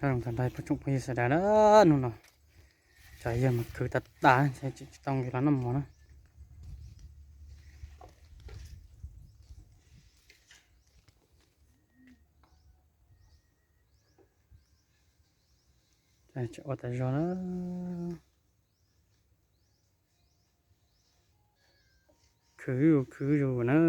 Tag nrho phooj ywg sawv daws na, hnub no cov yawg mas khwv tas tas, tsis tau nqis los noj mov na. Ua tas zog na. Khwv khwv zus na.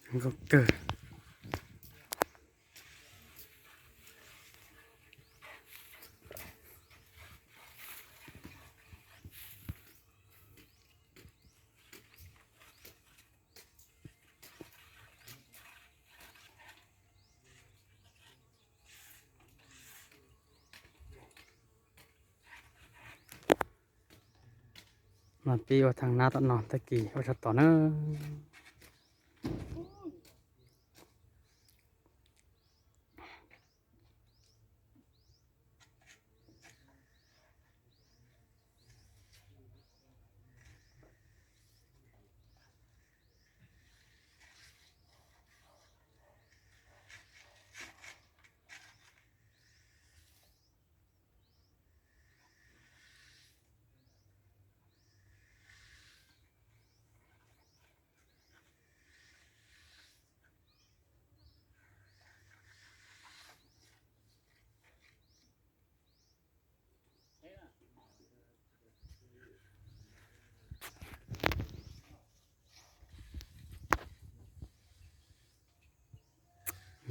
Nkauj kawg. Mas pib ua thaj nab tom no, tag kis ua tso tom na.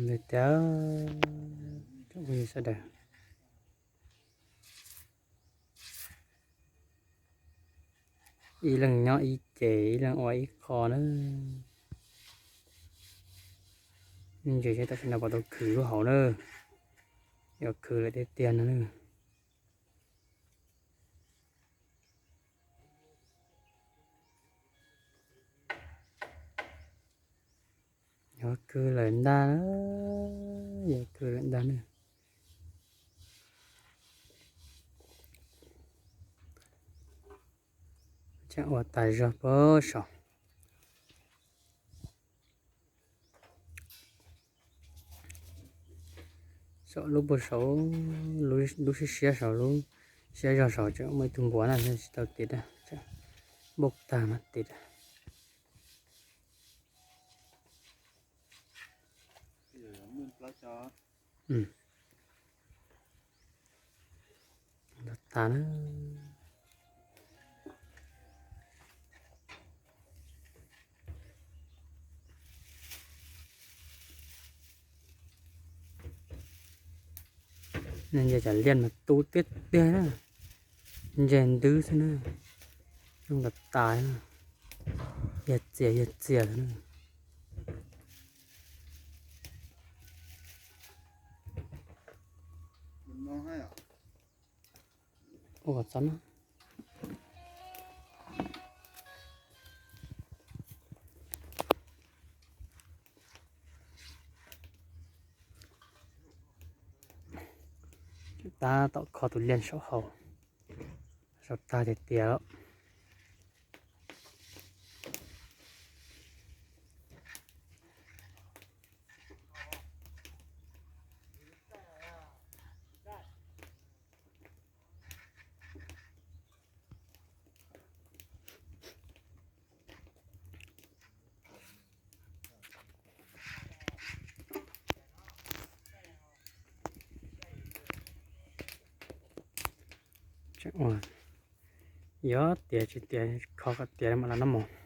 Li tias, sawv daws, ib leeg nyob ib ce, ib leeg ua ib qho na. Ntses seb tam sim no puas tau khwv lub hauv na. Yuav khwv lawm tiag tiag no na. Yuav khwv lawm ntag, yuav khwv lawm ntag na. Tseem ua tas zog puag saum, saum lub puag saum, lub siab siab saud, lub siab zog saud tseem muaj ib tug npua na, tsis tau tiav, npauj tag mas tiav. Tas na. Nws nce cov liaj mas tu tiag tiag na, nce ntws xwb na, zoo tas tas, yog txias yog txias na. Ua txob na. Tab tom kho tus liaj saum hauv, saum tag tiag tiag lawm. Tseem ua, yuav tiav tsis tiav, kho kom tiav mam los noj mov.